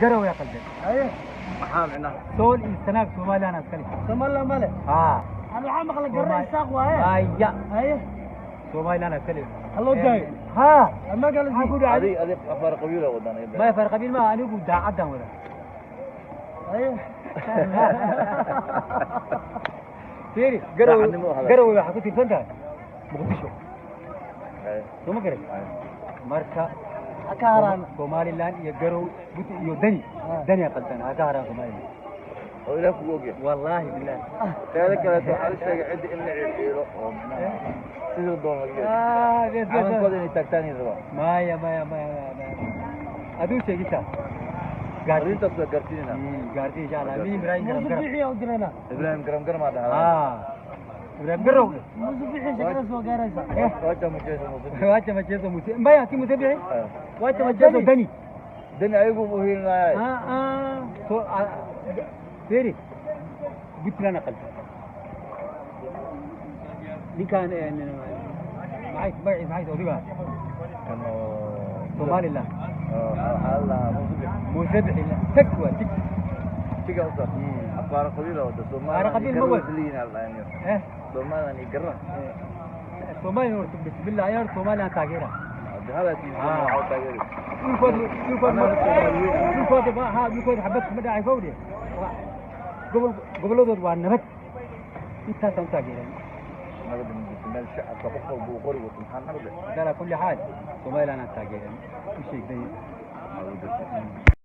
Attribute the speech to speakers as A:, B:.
A: Garowe qaldan.
B: Haye.
C: Maxaa micnaha?
A: Sool iyo Sanaag Somaliland iskale.
B: Somaliland male.
A: Haa.
B: Aan waxaa maqlay Garre Isaaq waaye.
A: Maya.
B: Haye.
A: Somaliland iskale.
B: Ha loo daayo.
A: Haa.
B: Amaga la
A: Maxaa ku
B: sii.
A: dhacay?
C: Adi afar qabiil oo wadan.
A: Maya, far qabiil maaha, anigu daacaddan wada.
B: Haye.
A: Fiiri, Garowe.
C: Daacadnimo u hadal.
A: Garowe waxaa ku tirsan tahay Muqdisho, soo ma garan? Marka
B: Ha ka haraan.
A: Somaliland iyo Garow iyo Dani. Dani qaldan, ha ka haraan Somaliland.
C: Oo Ilaah kugu ogyahay.
A: Wallaahi billahi.
C: Teeda kaleeto waxaa la sheegay cidda in la ciilciilo oo micnaha sidii la doono laga yeelo.
A: Ah, bes bes.
C: Calankooda inay taagtaan ay rabaan.
A: Maya, maya, maya, maya, maya, aduu sheegita.
C: Arrintaas waa gaarsiinayna.
A: Gaarsi insha Allah min Ibrahim garam
B: Muuse
A: garam.
B: Bixi yaa u diraynaa.
C: Ibrahim garam garam aa dhahaa.
A: Ah, Ibrahim Garow.
B: Muuse Bixi shaqada soo gaaraysa.
C: Wacha mchezo, Muuse.
A: Wacha machezo, Muuse. Maya, si Muuse bixi. Wacha machezo, Dani.
C: Dani ayagu u hiilinaya.
A: Ah ah, so fiiri, Puntland qaldan. Ninkan maxay magaciisa, maxay odiga?
C: Kan oo
A: Somaliland.
C: Waxaa la dhahaa Muuse Bixi.
A: Muuse bixi tag waa tig.
C: Tiga u saar. Afaara qabiil oo wada Somaliland.
A: Afaara qabiil ma wada.
C: Isliin aa la dhahaa.
A: Eh.
C: Somaliland iyo Garra.
A: Soomaaliya horta bismillah ayaa horta Somaliland taageera.
C: Hadda hadaatiisa waxaa taageeri.
A: Dhulkooda, dhulkooda, dhulkooda ma ha, dhulkooda xabad kuma dhacay fawde. Gobol gobolladooda waa nabad, intaasaan u taageeray.
C: Nabadda ma jirto meel shacabka qof walba uu qori wato, maxaa nabadda?
A: Ala kulli xaal Somaliland aan taageeran u sheegday.